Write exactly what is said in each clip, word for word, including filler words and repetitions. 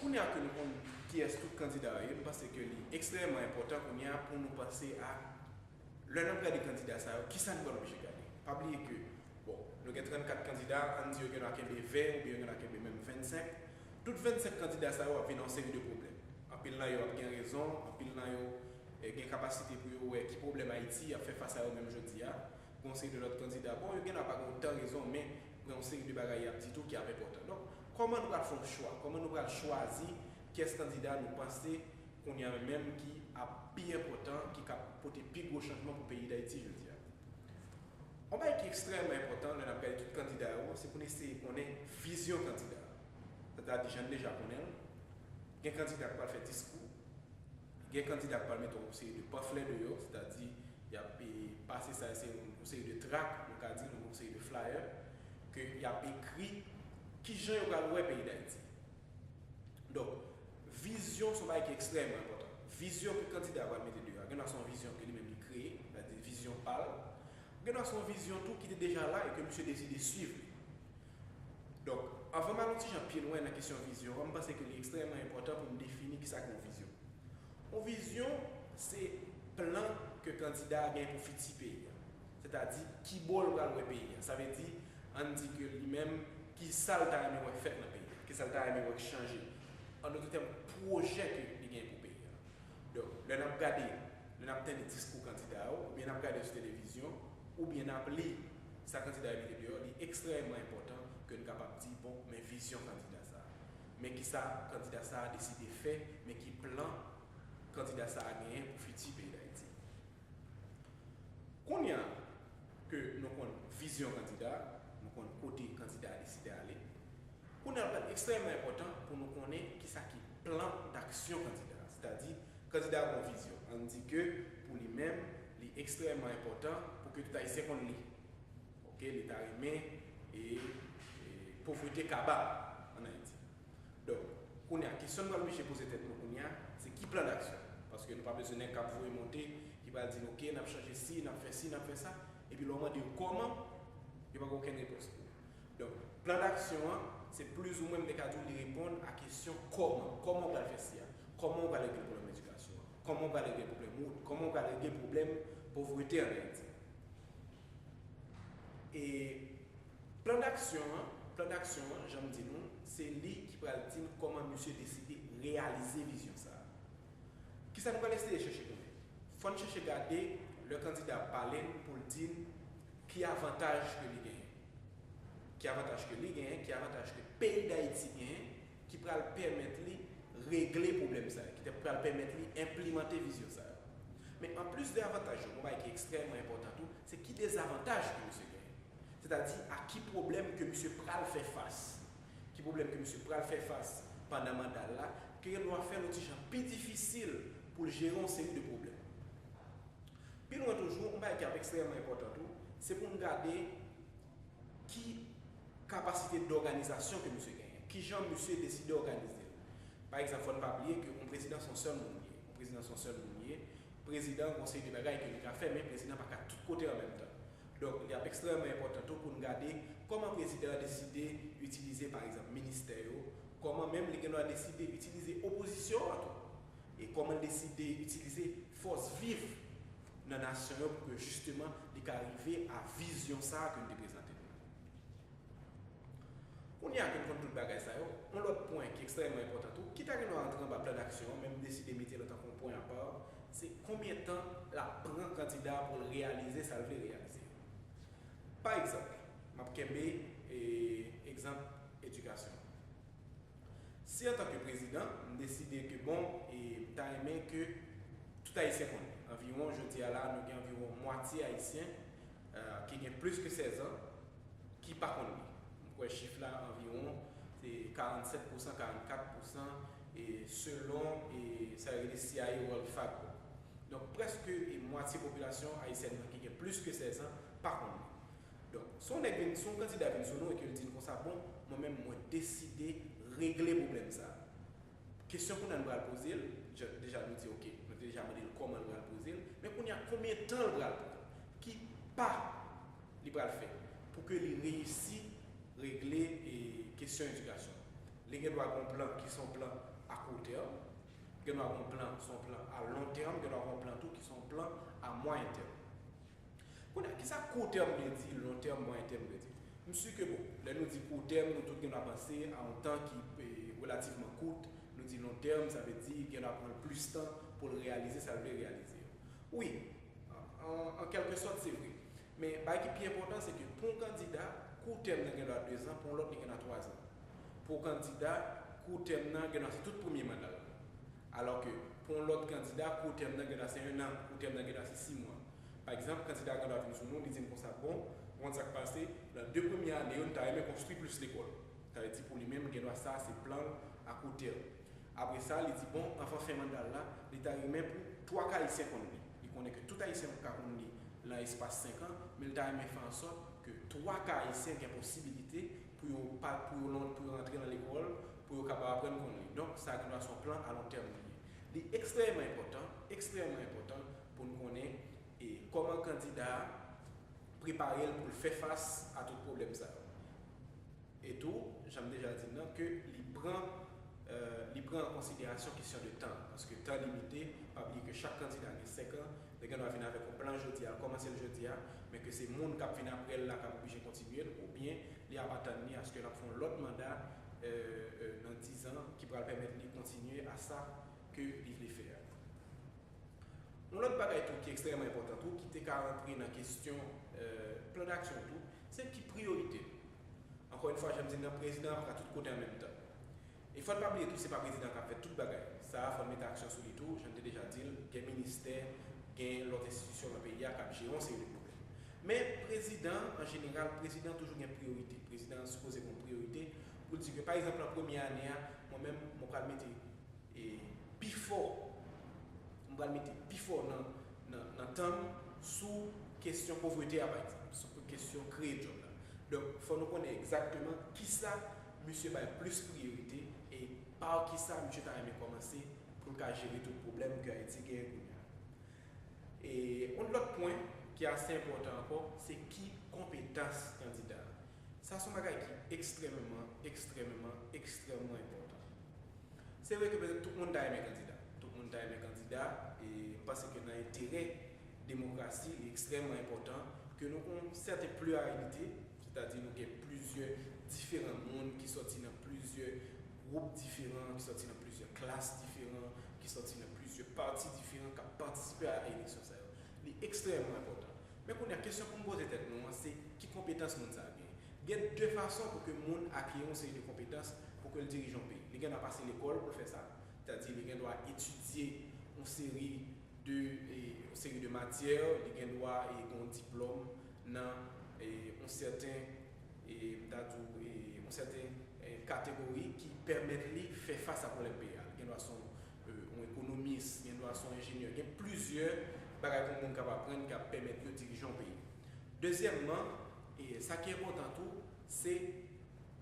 Kounye a ke nou konn kiyès tout kandida yo ye, m panse ke li ekstrèmman enpòtan kounye a pou nou panse a, lè n ap gade kandida sa yo, kisa nou pral oblije gade. Pa bliye ke, bon, nou gen trannkat kandida, ann di yo gen dwa kenbe ven oubyen yo gen dwa kenbe menm vennsenk. Tout vennsenk kandida sa yo ap vin yon seri de pwoblèm. Anpil nan yo ap gen rezon, anpil nan yo eh, gen kapasite pou yo wè ki pwoblèm Ayiti ap fè fas a yo menm jodi a. Gen yon seri de lòt kandida, bon, yo gen dwa pa gen otan rezon, men gen yon seri de bagay y ap di tou ki ap enpòtan. Donk, kòman nou pral fè yon chwa? Kòman nou pral chwazi kiyès kandida nou panse kounye a menm ki ap pi enpòtan, ki kab pote pi gwo chanjman pou peyi Dayiti jodi a? Yon bagay ki ekstrèmman enpòtan lè n ap gade tout kandida yo, se pou n eseye konnen vizyon kandida a. Sètadi, jan n deja konnen l, gen kandida k pral fè diskou, gen kandida k pral mete yon seri de panflè deyò, sètadi, y ap eh, pase sa, se yon seri de trak, nou ka di, yon seri de flyer, ke y ap ekri kijan yo pral wè peyi Dayiti. Donk, vizyon se yon bagay ki ekstrèmman enpòtan. Vizyon ke kandida a pral mete deyò a, gen dwa se yon vizyon ke li menm li kreye, sètadi vizyon pa l. Gen dwa se yon vizyon tou ki te deja la e ke misye deside swiv li. Donk, anvan m al yon ti jan pi lwen nan kesyon vizyon an, m panse ke li ekstrèmman enpòtan pou m defini kisa ki yon vizyon. Yon vizyon, se plan ke kandida a gen pou fiti peyi a. Sètadi, ki bò l pral wè peyi a. Sa vle di, ann di ke li menm, ki sa l ta renmen wè fèt nan peyi a, ki sa l ta renmen wè k chanje. An dòt tèm, pwojè ke li gen pou peyi a. Donk, lè n ap gade, lè n ap tande diskou kandida yo, oubyen n ap gade sou televizyon, oubyen n ap li sa kandida yo mete deyò, li ekstrèmman enpòtan ke n kapab di, bon, men vizyon kandida sa a. Men kisa kandida sa a deside fè, men ki plan kandida sa a genyen pou fiti peyi Dayiti. Kounye a ke nou konn vizyon kandida, nou konn kote kandida a deside ale, kounye a l pral ekstrèmman enpòtan pou nou konnen kisa ki plan daksyon kandida a. Sètadi, kandida a gen yon vizyon. Ann di ke, pou li menm, li ekstrèmman enpòtan pou ke tout Ayisyen konn li. Oke, li ta renmen e, e povrete kaba ann Ayiti. Donk, kounye a, kesyon n pral oblije poze tèt nou kounye a, se ki plan daksyon? Paske nou pa bezwen nèg k ap voye monte, ki pral di n, oke, n ap chanje si, n ap fè si, n ap fè sa, epi lè w mande yo kòman, yo pa gen okenn repons pou ou. Donk, plan daksyon an, se plizoumwen, m te ka di w, li reponn a kesyon kòman. Kòman w pral fè si a? Kòman w pral regle pwoblèm edikasyon an? Kòman w pral regle pwoblèm wout? Kòman w pral regle pwoblèm povrete ann Ayiti? E plan daksyon an, plan daksyon an, jan m di nou, se li ki pral di n kòman misye deside reyalize vizyon sa a. Kisa nou pral eseye chèche konnen? Fò n chèche gade lè kandida ap pale n pou l di n ki avantaj ke li genyen. Ki avantaj ke li genyen, ki avantaj ke peyi Dayiti genyen, ki pral pèmèt li regle pwoblèm sa yo, ki te pral pèmèt li enplimante vizyon sa yo. Men anplis de avantaj yo, yon bagay ki ekstrèmman enpòtan tou, se ki dezavantaj ke misye genyen. Sètadi, a ki pwoblèm ke misye pral fè fas. Ki pwoblèm ke misye pral fè fas pandan manda l la, ke gen dwa fè l yon ti jan pi difisil pou l jere yon seri de pwoblèm. Pi lwen toujou, yon bagay ki ap ekstrèmman enpòtan tou, se pou n gade ki kapasite dòganizasyon ke misye genyen, kijan misye deside òganize l. Pa egzanp, fò n pa bliye ke yon prezidan se yon sèl moun li ye. Yon prezidan se yon sèl moun li ye. Prezidan gen yon seri de bagay ke li ka fè, men prezidan pa ka tout kote an menm tan. Donk, li ap ekstrèmman enpòtan tou pou n gade kòman prezidan an deside itilize, pa egzanp, ministè yo, kòman menm li gen dwa deside itilize opozisyon an tou, e kòman l deside itilize fòs viv nan nasyon yo pou ke jisteman li ka rive a vizyon sa a ke n te prezante nou. Kounye a ke n konn tout bagay sa yo, yon lòt pwen ki ekstrèmman enpòtan tou, ki ta gen dwa antre anba plan daksyon an, men m deside mete l antanke yon pwen apa, se konbyen tan l ap pran kandida a pou l reyalize sa l vle reyalize. Pa egzanp, m ap kenbe, e, egzanp edikasyon. Si antanke prezidan, m deside ke, bon, e, m ta renmen ke tout Ayisyen konnen, anviwon, jodi a la, nou gen anviwon mwatye Ayisyen, e, ki gen plis ke sèz an, ki pa konn li. M kwè chif la anviwon se karannsèt pousan, karannkat pousan, e selon, e, sa yo rele C I A World Factbook. Donk, prèske, e, mwatye popilasyon ayisyèn nan ki gen plis ke sèz an pa konn li. Donk, si yon nèg vin, si yon kandida vin sou nou e ke l di n konsa, bon, mwen menm, mwen deside regle pwoblèm sa a. Kesyon kounye a n pral poze l, deja, deja nou di, oke, nou te deja mande l kòman l pral poze l, men kounye a konbyen tan l pral pran? Ki pa li pral fè pou ke li reyisi regle, e, kesyon edikasyon? Li gen dwa gen yon plan ki se yon plan a kou tèm, gen dwa gen yon plan, se yon plan a lon tèm, gen dwa gen yon plan tou ki se yon plan a mwayen tèm. Kounye a, kisa kou tèm vle di, lon tèm, mwayen tèm vle di? M si ke, bon, lè nou di kou tèm, nou tout gen dwa panse a yon tan ki, e, relativman kout. Nou di lon tèm, sa vle di gen dwa pran l plis tan pou l reyalize sa l vle reyalize. Wi, an, an, an kèlke sòt, se vre. Men, bagay ki pi enpòtan, se ke pou yon kandida, kou tèm nan gen dwa de zan, pou yon lòt, li gen dwa twa zan. Pou yon kandida, kou tèm nan gen dwa se tout premye manda l. Alò ke, pou yon lòt kandida, kou tèm nan gen dwa se en an, kou tèm nan gen dwa se sis mwa. Pa egzanp, kandida a gen dwa vin sou nou, li di n konsa, bon, ou konn sa k pase, nan de premye ane yo, n ta renmen konstwi plis lekòl. Sa vle di pou li menm, gen dwa sa, se plan l a kou tèm. Apre sa, li di, bon, anvan fen manda l la, li ta renmen pou twa ka Ayisyen konn li. Li konnen ke tout Ayisyen p ap ka konn li nan espas senk an, men li ta renmen fè ansòt ke twa ka Ayisyen gen posibilite pou yo pa, pou yo, pou yo rantre nan lekòl, pou yo kapab aprann konn li. Donk, sa gen dwa se yon plan a lon tèm li ye. Li ekstrèmman enpòtan, ekstrèmman enpòtan pou n konnen e kòman kandida a prepare l pou l fè fas a tout pwoblèm sa yo. E tou, jan m deja di l nan, ke li pran, e, li pran an konsiderasyon kesyon de tan, paske tan limite, pa bliye ke chak kandida gen senk an, li gen dwa vin avèk yon plan jodi a, l kòmanse l jodi a, men ke se moun k ap vin apre l la k ap oblije kontinye l, oubyen li ap atann li aske l ap fè yon lòt manda, e, e, nan diz an ki pral pèmèt li kontinye a sa ke li vle fè a. Yon lòt bagay tou ki ekstrèmman enpòtan tou, ki te ka rantre nan kesyon, e, plan d'aksyon tou, se ki priyorite nou. Ankò yon fwa, jan m di l nan, prezidan an pa ka tout kote an menm tan. E fò n pa bliye tou, se pa prezidan k ap fè tout bagay. Sa a, fò n mete aksyon sou li tou, jan n te deja di l, gen ministè, gen lòt enstitisyon nan peyi a k ap jere yon seri de pwoblèm. Men prezidan, an jeneral, prezidan toujou gen priyorite. Prezidan an sipoze gen yon priyorite pou l di ke, pa egzanp, nan premye ane a, mwen menm, mwen pral mete e, pi fò, m pral mete pi fò nan, nan, nan tan m sou kesyon povrete a, pa egzanp, sou kesyon kreye djòb la. Donk, fò nou konnen egzakteman kisa misye bay plis priyorite e pa kisa misye ta renmen kòmanse pou l ka jere tout pwoblèm ke Ayiti genyen kounye a. E yon lòt pwen ki ase enpòtan ankò, se ki konpetans kandida a. Sa se yon bagay ki ekstrèmman, ekstrèmman, ekstrèmman enpòtan. Se vre ke petèt tout moun ta renmen kandida. Tout moun ta renmen kandida, e m panse ke nan enterè demokrasi, li ekstrèmman enpòtan ke nou gen yon sèten pluralite, sètadi nou gen plizyè diferan moun ki sòti nan plizyè gwoup diferan, ki sòti nan plizyè klas diferan, ki sòti nan plizyè pati diferan k ap patisipe a eleksyon sa yo. Li ekstrèmman enpòtan. Men kounye a, kesyon pou n poze tèt nou an, se ki konpetans moun sa a genyen? Gen de fason pou ke moun akeri yon seri de konpetans pou ke l dirije yon peyi. Li gen dwa pase lekòl pou l fè sa, sètadi li gen dwa etidye yon seri de, e, yon seri de matyè, li gen dwa, e, gen yon diplòm nan, e, yon sèten, e, m ta di w, e, yon sèten, e, kategori ki pèmèt li fè fas a pwoblèm peyi a. Li gen dwa se yon, e, yon ekonomis, gen dwa se yon enjenyè, gen plizyè bagay ke yon moun kapab aprann k ap pèmèt yo dirije yon peyi. Dezyèmman, e sa ki enpòtan tou, se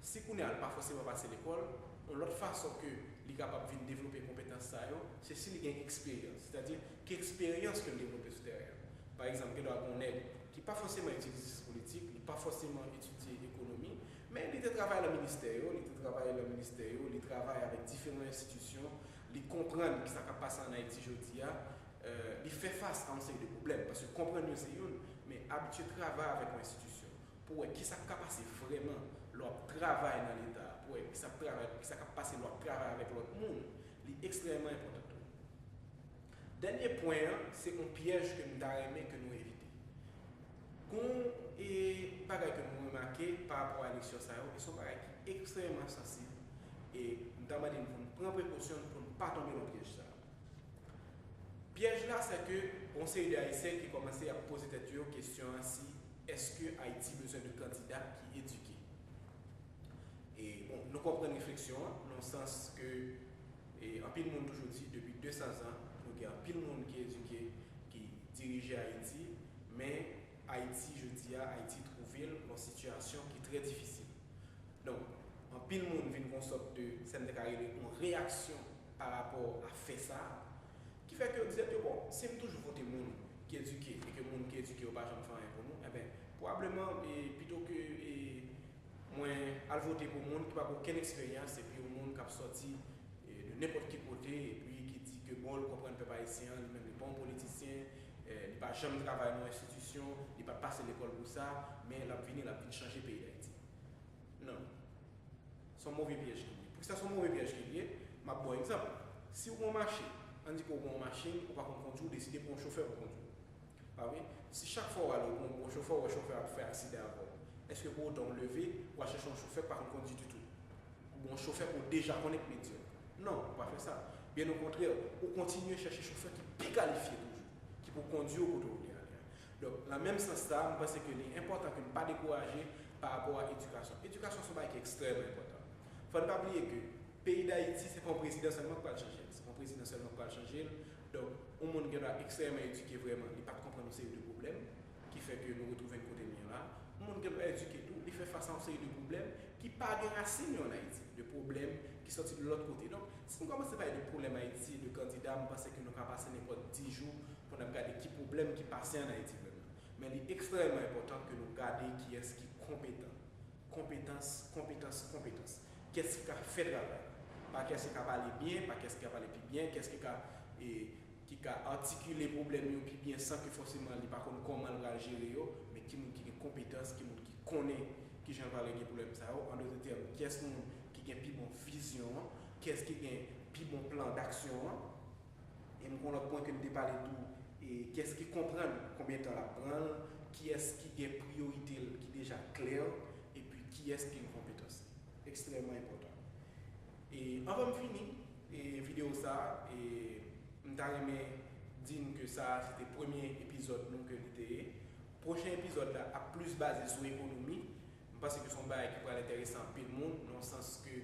si kounye a l pa fòseman pase lekòl, yon lòt fason ke li kapab vin devlope konpetans sa yo, se si li gen eksperyans. Sètadi, ki eksperyans ke l devlope sou teren an. Pa egzanp, gen dwa gen yon nèg ki pa fòseman etidye syans politik, li pa fòseman etidye ekonomi, men li te travay nan ministè yo, li te travay nan ministè yo, li travay avèk diferan enstitisyon, li konprann kisa k ap pase ann Ayiti jodi a, e, li fè fas a yon seri de pwoblèm, paske konprann yo se youn, men abitye travay avèk yon enstitisyon pou wè kisa k ka pase vrèman lè w ap travay nan Leta, pou wè kisa k travay, kisa k ap pase lè w ap travay avèk lòt moun, li ekstrèmman enpòtan tou. Dènye pwen an, se yon pyèj ke m ta renmen ke nou evite. Gon, e, bagay ke nou remake pa rapò a eleksyon sa yo, e se yon bagay ki ekstrèmman sansib, e m ta mande n pou n pran prekosyon n pou n pa tonbe nan pyèj sa a. Pyèj la, se ke gon seri de Ayisyen ki kòmanse ap poze tèt yo kesyon an si èske Ayiti bezwen de kandida ki edike. E, bon, nou konprann refleksyon an, nan sans ke, e, anpil moun toujou di, depi de san zan, nou gen anpil moun ki edike, ki dirije Ayiti, men Ayiti, jodi a, Ayiti twouve l nan yon sitiyasyon ki trè difisil. Donk, anpil moun vin gen yon sòt de, sa n te ka rele yon reyaksyon pa rapò a fè sa a, ki fè ke yo di tèt yo, bon, si m toujou vote moun ki edike e ke moun ki edike yo pa janm fè anyen pou nou, enben, pwobableman, e, pito ke, e, mwen al vote pou moun ki pa gen okenn eksperyans epi yon moun k ap sòti, e, de nenpòt ki kote, epi ki di ke bon, l konprann pèp ayisyen an, li menm li pa yon politisyen, eh, li pa janm travay nan yon enstitisyon, li pa t pase lekòl pou sa, men l ap vini, l ap vin chanje peyi Dayiti. Non. Se yon move pyèj ki li ye. Poukisa se yon move pyèj ki li ye? M ap ba w egzanp. Si w gen yon machin, ann di ke w gen yon machin, ou pa konn kondui, ou deside pran yon chofè pou kondui w. Pa vre? Si chak fwa w ale, ou pran yon bon chofè, ou wè chofè a ap fè aksidan avè w, èske pou otan w leve, w al chèche yon chofè k pa konn kondui ditou? Ou gen yon chofè ke w deja konnen k medyòk? Non, ou pa fè sa. Byen okontrè, ou kontinye chèche chofè ki pi kalifye toujou, ki pou kondui w kote w vle ale a. Donk, nan menm sans sa, m panse ke li enpòtan ke n pa dekouraje pa rapò a edikasyon. Edikasyon se yon bagay ki ekstrèmman enpòtan. Fò n pa bliye ke peyi Dayiti, se pa yon prezidan sèlman k pral chanje l. Se pa yon prezidan sèlman k pral chanje l. Donk, yon moun gen dwa ekstrèmman edike vrèman, li pa t konprann yon seri de pwoblèm ki fè ke nou retwouve n kote n ye la. Yon moun gen dwa edike tou, li fè fas a yon seri de pwoblèm ki pa gen rasin yo ann Ayiti, de pwoblèm ki sòti de lòt kote. Donk, si nou kòmanse pale de pwoblèm Ayiti, de kandida, m panse ke nou ka pase nenpòt dis jou pou n ap gade ki pwoblèm ki pase ann Ayiti vrèman. Men li ekstrèmman enpòtan ke nou gade kiyès ki konpetan. Konpetans, konpetans, konpetans. Kiyès ki ka fè travay la? Pa kiyès ki ka pale byen, pa kiyès ki ka pale pi byen, kiyès ki ka, e, ki ka atikile pwoblèm yo pi byen san ke fòseman li pa konn kòman l pral jere yo, men ki moun ki gen konpetans, ki moun ki konnen kijan l pral regle pwoblèm sa yo. An dòt tèm, kiyès moun ki gen pi bon vizyon an, kiyès ki gen pi bon plan daksyon an. E m gen yon lòt pwen ke m te pale tou, e kiyès ki konprann konbyen tan l ap pran l, kiyès ki gen priyorite l ki deja klè, epi kiyès ki gen konpetans li. Ekstrèmman enpòtan. E anvan m fini e videyo sa a, e m ta renmen di n ke sa a se te premye epizòd nou ke li te ye. Pwochen epizòd la ap plis baze sou ekonomi. M panse ke se yon bagay ki pral enterese anpil moun, nan sans ke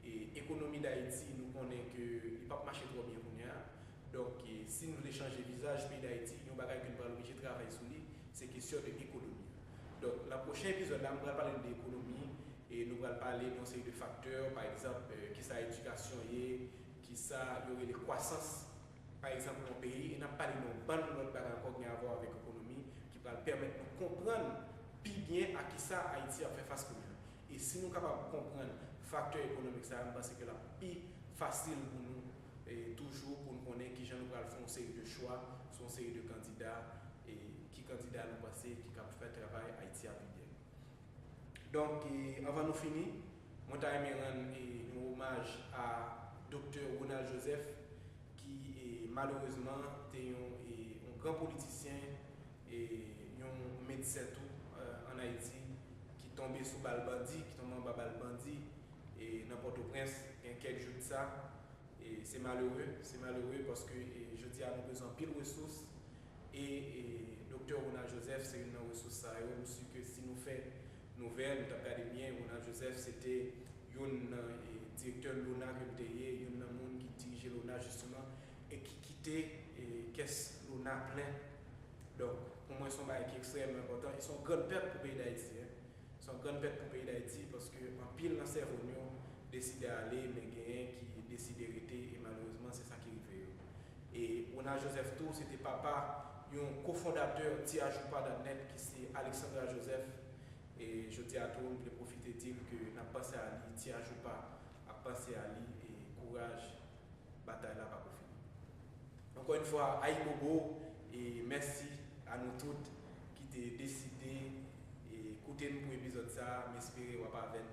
e ekonomi Dayiti, nou konnen ke li p ap mache twò byen kounye a. Donk, e, si n vle chanje vizaj peyi Dayiti, yon bagay ke n pral oblije travay sou li, se kesyon de ekonomi an. Donk, nan pwochen epizòd la, m pral pale nou de ekonomi, e nou pral pale de yon seri de faktè, pa egzanp, e, kisa edikasyon ye, kisa yo rele kwasans, pa egzanp, yon peyi, e n ap pale de yon bann lòt bagay ankò ki gen avè avèk ekonomi, ki pral pèmèt nou konprann pi byen a kisa Ayiti ap fè fas kounye a. E si nou kapab konprann faktè ekonomik sa a, m panse ke l ap pi fasil pou nou, e, toujou pou n konnen kijan nou pral fè yon seri de chwa sou yon seri de kandida, e ki kandida nou panse ki kab fè travay Ayiti a pi byen. Donk, e, anvan nou fini, mwen ta renmen rann, e, yon omaj a Doktè Ronald Joseph, ki, e, malerezman, te yon, e, yon gran politisyen, e, yon medsen tou, e, ann Ayiti, ki tonbe sou bal bandi, ki tonbe anba bal bandi, e, nan Pòtoprens, gen kèk jou de sa. E se malere, se malere paske, e, jodi a nou bezwen anpil resous. E, e Doktè Ronald Joseph se youn nan resous sa yo. M si ke si nou fè nouvèl, nou t ap gade byen, Ronald Joseph se te youn nan, e, direktè lona ke l te ye, youn nan moun ki dirije lona jisteman, e ki kite, e, kès lona plen. Donk, pou mwen, se yon bagay ki ekstrèmman enpòtan e se yon grann pèt pou peyi Dayiti, en. Se yon grann pèt pou peyi Dayiti paske anpil nan sèvo n yo deside ale, men genyen ki deside rete, e malerezman, se sa ki rive yo. E Ronald Joseph tou, se te papa yon kofondatè Ti Ajoupa dot net ki se Alexandra Joseph. E jodi a tou, m vle pwofite di l ke n ap panse a li, Ti Ajoupa ap panse a li, e kouraj, batay la pako fini. Ankò yon fwa, ayibobo, e mèsi a nou tout ki te deside, e, koute n pou epizòd sa a. M espere w ap avè n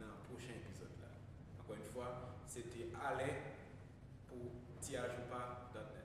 nan pwochen epizòd la. Ankò yon fwa, se te Alain pou Ti Ajoupa dot net.